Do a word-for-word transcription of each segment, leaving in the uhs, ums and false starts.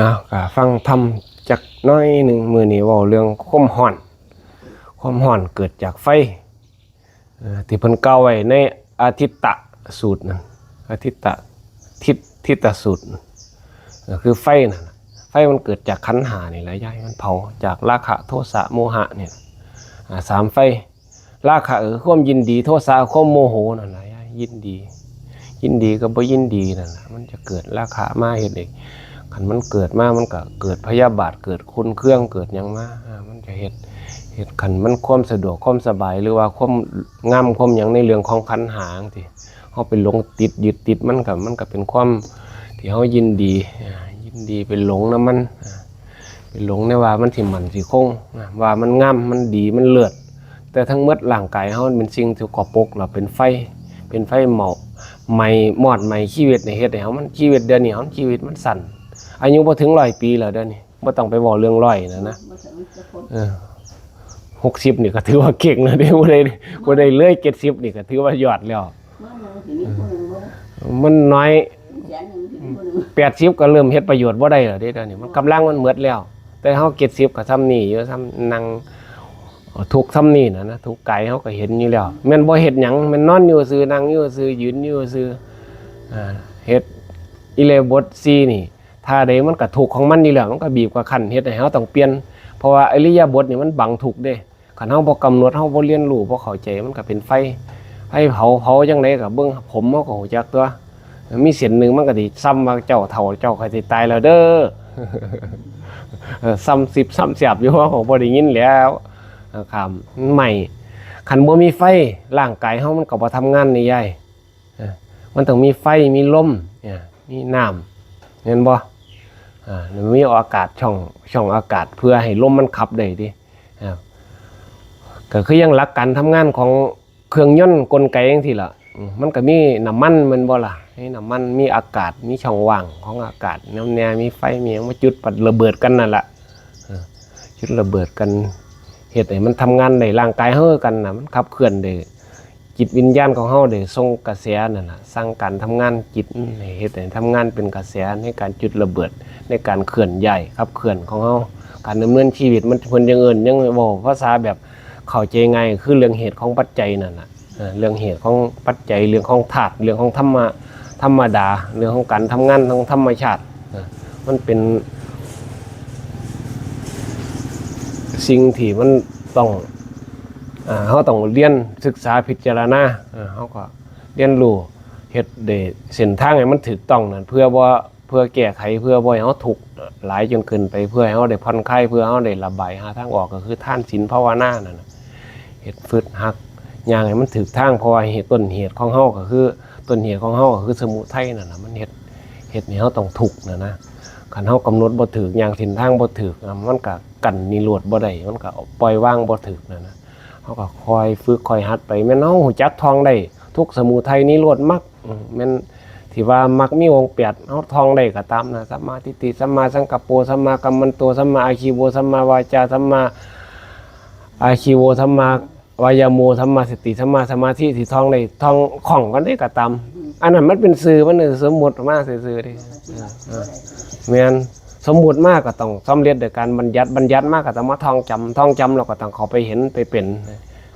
อ้าวก็ฟังธรรมจักหน้อยหนึ่ง มื้อนี้เว้าเรื่องความร้อน ความร้อนเกิดจากไฟ เอ่อ ที่เพิ่นกล่าวไว้ในอาทิตตสูตรนั่น อาทิตต ทิต ทิตตสูตร ก็คือไฟนั่นน่ะ ไฟมันเกิดจากขันธ์ห้านี่แหละยาย มันเผาจากราคะ โทสะ โมหะเนี่ย อ่า สามไฟ ราคะคือความยินดี โทสะความโมโหนั่นแหละยาย ยินดี ยินดีกับบ่ยินดีนั่นน่ะ มันจะเกิดราคะมาเฮ็ดเอง คันมันเกิดมามันก็เกิดพยาบาท เกิดขุ่นเคือง เกิดหยังมา อ่า มันจะเฮ็ด เฮ็ด คันมันความสะดวกความสบาย หรือว่าความงามความหยังในเรื่องของขันธ์ห้าจั่งซี้ เฮาไปหลงติดยึดติดมันก็ มันก็เป็นความที่เฮายินดี อ่า ยินดีไปหลงนำมัน อ่า ไปหลงในว่ามันสิมั่นสิคง อ่า ว่ามันงาม มันดี มันเลิศ แต่ทั้งหมดร่างกายเฮามันเป็นสิ่งสกปรก แล้วเป็นไฟ เป็นไฟเมาไหม้ มอดไหม้ชีวิตนี่ เฮ็ดให้เฮามัน ชีวิตเดี๋ยวนี้เฮาชีวิตมันสั้น อายุบ่ถึงร้อยปีแล้วเดี๋ยวนี้ บ่ต้องไปเว้าเรื่องร้อยนะนะ บ่ถึงจะครบ เออ หกสิบนี่ก็ถือว่าเก่งแล้วเด้ บ่ได้ บ่ได้เลยเจ็ดสิบนี่ก็ถือว่ายอดแล้ว มานั่งสิมีผู้หนึ่งบ่ได้ มันน้อย แสนหนึ่งสิมีผู้หนึ่ง แปดสิบก็เริ่มเฮ็ดประโยชน์บ่ได้แล้วเด้ เดี๋ยวนี้มันกำลังมันหมดแล้ว แต่เฮาเจ็ดสิบก็ส่ำนี้อยู่ ส่ำนั่งทุกข์ส่ำนี้นะนะ ทุกข์กายเฮาก็เห็นอยู่แล้ว แม่นบ่เฮ็ดหยัง แม่นนอนอยู่ซื่อ นั่งอยู่ซื่อ ยืนอยู่ซื่อ อ่า เฮ็ดอิริยาบถสี่นี่ ท่าใดมันก็ทุกข์ของมันอยู่แล้ว มันก็บีบก็คั้นเฮ็ดให้เฮาต้องเปลี่ยน เพราะว่าอิริยาบถนี่มันบังทุกข์เด้ คันเฮาบ่กำหนด เฮาบ่เรียนรู้ บ่เข้าใจ มันก็เป็นไฟ ไฟเผา เผาจั่งใดก็เบิ่งผมเฮาก็ฮู้จักตั่ว มีเส้นหนึ่งมันก็สิส่ำว่าเจ้าเฒ่า เจ้าก็สิตายแล้วเด้อ เออ ส่ำสิบส่ำแสบอยู่ เฮาก็บ่ได้ยินแล้ว เออ ครับ มันไหม้ คันบ่มีไฟ ร่างกายเฮามันก็บ่ทำงานนี่ยาย เออ มันต้องมีไฟ มีลม เนี่ย มีน้ำ แม่นบ่ อ่า แล้วมีอากาศ ช่อง ช่องอากาศ เพื่อให้ลมมันขับได้ติ อ่า ก็คือยังหลักการทำงานของเครื่องยนต์กลไกจั่งซี้ล่ะ อืม มันก็มีน้ำมันแม่นบ่ล่ะ มีน้ำมัน มีอากาศ มีช่องว่างของอากาศ นำแหน่ มีไฟ มีหยังมาจุดปัดระเบิดกันนั่นล่ะ เออ จุดระเบิดกัน เฮ็ดให้มันทำงานได้ ร่างกายเฮาคือกันน่ะ มันขับเคลื่อนได้ จิตวิญญาณของเฮาได้ส่งกระแสนั่นน่ะ สั่งการทำงานจิตให้เฮ็ดให้ทำงานเป็นกระแสในการจุดระเบิด ในการเคลื่อนย้ายขับเคลื่อนของเฮา การดำเนินชีวิตมัน เพิ่นยังเอิ้น ยังเว้าภาษาแบบเข้าใจง่าย คือเรื่องเหตุของปัจจัยนั่นน่ะ เอ่อ เรื่องเหตุของปัจจัย เรื่องของธาตุ เรื่องของธรรมะ ธรรมดา เรื่องของการทำงานของธรรมชาติ เอ่อ มันเป็นสิ่งที่มันต้อง อ่า เฮาต้องเรียนศึกษาพิจารณา เอ่อ เฮาก็เรียนรู้เฮ็ดได้เส้นทางให้มันถูกต้องนั่น เพื่อบ่ เพื่อแก้ไข เพื่อบ่ให้เฮาทุกข์หลายจนเกินไป เพื่อให้เฮาได้ผ่อนคลาย เพื่อเฮาได้ระบาย หาทางออก ก็คือทานศีลภาวนานั่นน่ะ เฮ็ดฝึกหัดย่างให้มันถูกทาง เพราะว่าเหตุ ต้นเหตุของเฮาก็คือ ต้นเหตุของเฮาก็คือสมุทัยนั่นน่ะ มันเฮ็ด เฮ็ดให้เฮาต้องทุกข์น่ะนะ คันเฮากำหนดบ่ถูก ย่างเส้นทางบ่ถูกน่ะ มันก็กั้นนิโรธบ่ได้ มันก็ปล่อยวางบ่ถูกน่ะนะ เฮาก็ค่อยฝึกค่อยหัดไป แม่นเฮารู้จักท่องได้ ทุกข์ สมุทัย นิโรธ มรรค อืม แม่นที่ว่ามรรคมีองค์แปด เฮาท่องได้ก็ตามนะ สัมมาทิฏฐิ สัมมาสังกัปโป สัมมากัมมันโต สัมมาอาชีโว สัมมาวาจา สัมมาอาชีโว สัมมาวายาโม สัมมาสติ สัมมาสมาธิ ที่ท่องได้ ท่องคล่องกันได้ก็ตาม อันนั้นมันเป็นชื่อมัน สมมุติมาซื่อๆเด้ เออ เออ แม่น สมมุติมาก็ต้องสำเร็จโดยการบัญญัติ บัญญัติมาก็ต้องมาท่องจำ ท่องจำแล้วก็ต้องเข้าไปเห็นไปเป็น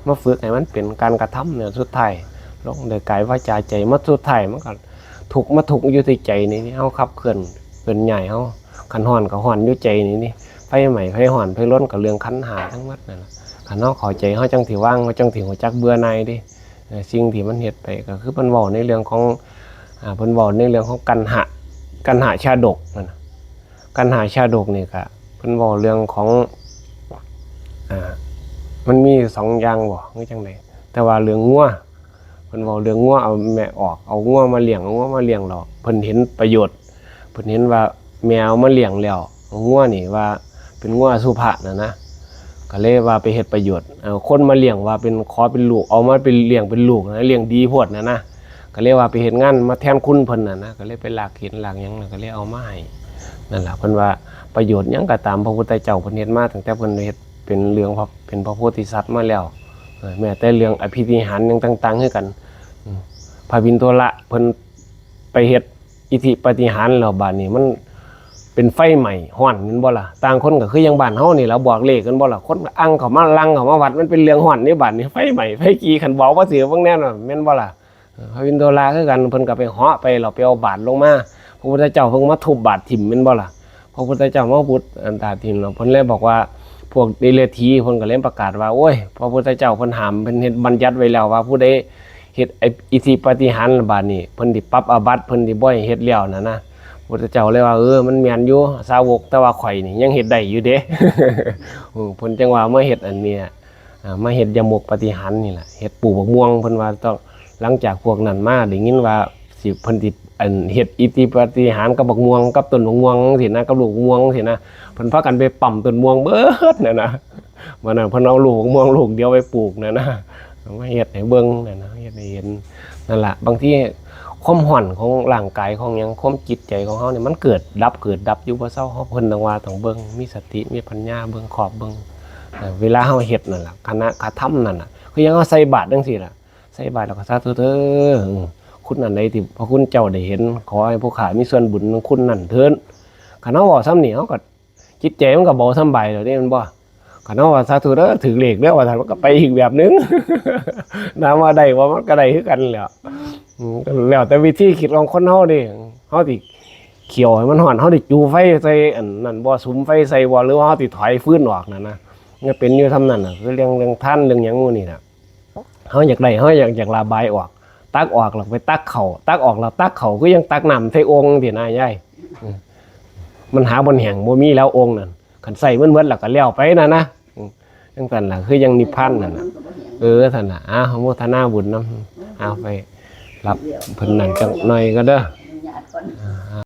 มาฝึกให้มันเป็นการกระทำเนี่ย สุดท้ายลงโดยกายวาจาใจ มาสุดท้ายมันก็ทุกข์ มาทุกข์อยู่ที่ใจนี่ เฮาขับเคลื่อน เคลื่อนย้ายเฮา คันร้อนก็ร้อนอยู่ใจนี่นี่ ไฟไหม้ ไฟร้อน ไฟลน ก็เรื่องขันธ์ห้าทั้งหมดนั่นล่ะ คันเฮาเข้าใจ เฮาจั่งสิวาง เฮาจั่งสิรู้จักเบื่อหน่ายเด้ เอ่อ สิ่งที่มันเฮ็ดไป ก็คือเพิ่นเว้าในเรื่องของ อ่า เพิ่นเว้าในเรื่องของกัณหะ กัณหะชาดกนั่นน่ะ กัณหะชาดกนี่ก็เพิ่นเว้าเรื่องของ อ่า มันมีสองอย่างบ่ คือจั่งใด แต่ว่าเรื่องงัว เพิ่นเว้าเรื่องงัว เอาแม่ออก เอางัวมาเลี้ยง เอางัวมาเลี้ยงแล้ว เพิ่นเห็นประโยชน์ เพิ่นเห็นว่าแม่เอามาเลี้ยงแล้ว งัวนี่ว่าเป็นงัวอสุภะน่ะนะ ก็เลยว่าไปเฮ็ดประโยชน์ เอาคนมาเลี้ยงว่าเป็น ขอเป็นลูก เอามาเป็นเลี้ยงเป็นลูกนะ เลี้ยงดีโพดน่ะนะ ก็เลยว่าไปเฮ็ดงานมาแทนคุณเพิ่นน่ะนะ ก็เลยไปลากหินลากหยังน่ะ ก็เลยเอามาให้ นั่นล่ะ เพิ่นว่าประโยชน์หยังก็ตาม พระพุทธเจ้าเพิ่นเฮ็ดมาตั้งแต่เพิ่นเฮ็ดเป็นเรื่องพระ เป็นพระโพธิสัตว์มาแล้ว เออ แม้แต่เรื่องอภินิหารหยังต่างๆ คือกัน อืม พระบิณฑละเพิ่นไปเฮ็ดอิทธิปาฏิหาริย์แล้ว บาดนี้มัน เป็นไฟไหม้ฮ้อนแม่นบ่ล่ะ ต่างคนก็คือยังบ้านเฮานี่ล่ะ บอกเลขกันบ่ล่ะ คนก็อังเข้ามาลังเข้ามาวัด มันเป็นเรื่องฮ้อนนี่ บาดนี้ไฟไหม้ไฟกี่ คันบอกว่าถือเบิ่งแน่นอนแม่นบ่ล่ะ เออ พระวินโทราคือกัน เพิ่นก็ไปเหาะไป เราไปเอาบาตรลงมา พระพุทธเจ้าเพิ่นมาทุบบาตรถิ่มแม่นบ่ล่ะ พระพุทธเจ้ามาทุบอันตาถิ่ม แล้วเพิ่นเลยบอกว่า พวกเดรัจฉีเพิ่นก็เลยประกาศว่า โอ้ย พระพุทธเจ้าเพิ่นห้าม เพิ่นเฮ็ดบัญญัติไว้แล้วว่า ผู้ใดเฮ็ดไอ้อิทธิปาฏิหาริย์บาดนี้ เพิ่นสิปรับอาบัติ เพิ่นสิบ่ให้เฮ็ดแล้วนั่นนะ พุทธเจ้าเลยว่า เออ มันแม่นอยู่ สาวก แต่ว่าข่อยนี่ยังเฮ็ดได้อยู่เด้ เออ เพิ่นจั่งว่ามาเฮ็ดอันเนี้ย อ่า มาเฮ็ดยมกปาฏิหาริย์นี่แหละ เฮ็ดปลูกบักม่วง เพิ่นว่าต้อง หลังจากพวกนั้นมาได้ยินว่าสิ เพิ่นสิ อัน เฮ็ดอิทธิปาฏิหาริย์กับบักม่วง กับต้นบักม่วงจั่งซี้นะ กับลูกม่วงจั่งซี้นะ เพิ่นพากันไปปั๊มต้นม่วงเบิดนั่นนะ มื้อนั้นเพิ่นเอาลูกม่วงลูกเดียวไปปลูกนั่นนะ มาเฮ็ดให้เบิ่งนั่นนะ เฮ็ดให้เห็น นั่นล่ะ บางทีความฮ้อนของร่างกายของหยัง ความจิตใจของเฮานี่ มันเกิดดับ เกิดดับอยู่บ่เซา เฮา เพิ่นต้องว่าต้องเบิ่ง มีสติ มีปัญญา เบิ่งคอบเบิ่ง เอ่อ เวลาเฮาเฮ็ดนั่นล่ะ คณะกระทำนั่นน่ะ คือยังเฮาใส่บาตรจั่งซี้ล่ะ ใส่บาตรแล้วก็สาธุเด้อ คุณอันใดที่พระคุณเจ้าได้เห็น ขอให้ผู้ข้ามีส่วนบุญนำคุณนั่นเถิด คันเฮาเว้าส่ำนี้ เฮาก็ จิตใจมันก็เบาสำบายแล้วเด้ แม่นบ่ คันเฮาว่าสาธุเด้อ ถืกเลขเด้อ ว่าซั่น มันก็ไปอีกแบบหนึ่ง ถามว่าได้บ่ มันก็ได้คือกันแหล้ว อืม ก็แล้วแต่วิธีคิดของคนเฮาเด้ เฮาสิเคี่ยวให้มันฮ้อน เฮาสิจู่ไฟใส่อันนั้นบ่ สุมไฟใส่บ่ หรือว่าเฮาสิถอยฟืนออกนั่นนะ มันเป็นอยู่ส่ำนั้นน่ะ คือเรื่อง เรื่องทาน เรื่องหยังหมู่นี่น่ะ เฮาอยากได้ เฮาอยาก อยากระบายออก ตักออกแล้วไปตักเข้า ตักออกแล้วตักเข้า คือยังตักน้ำใส่โอ่งจั่งซี้นะยาย เออ มันหาบ่อนแห้งบ่มีแล้วโอ่งนั่น คันใส่มันเบิดแล้วก็แล้วไปนั่นนะ อืม จั่งซั่นล่ะ คือยังนิพพานนั่นน่ะ เออ ซั่นน่ะ อ้าว อนุโมทนาบุญนำ เอาไปรับเพิ่นนั่นจักหน่อยก็เด้อ อ่า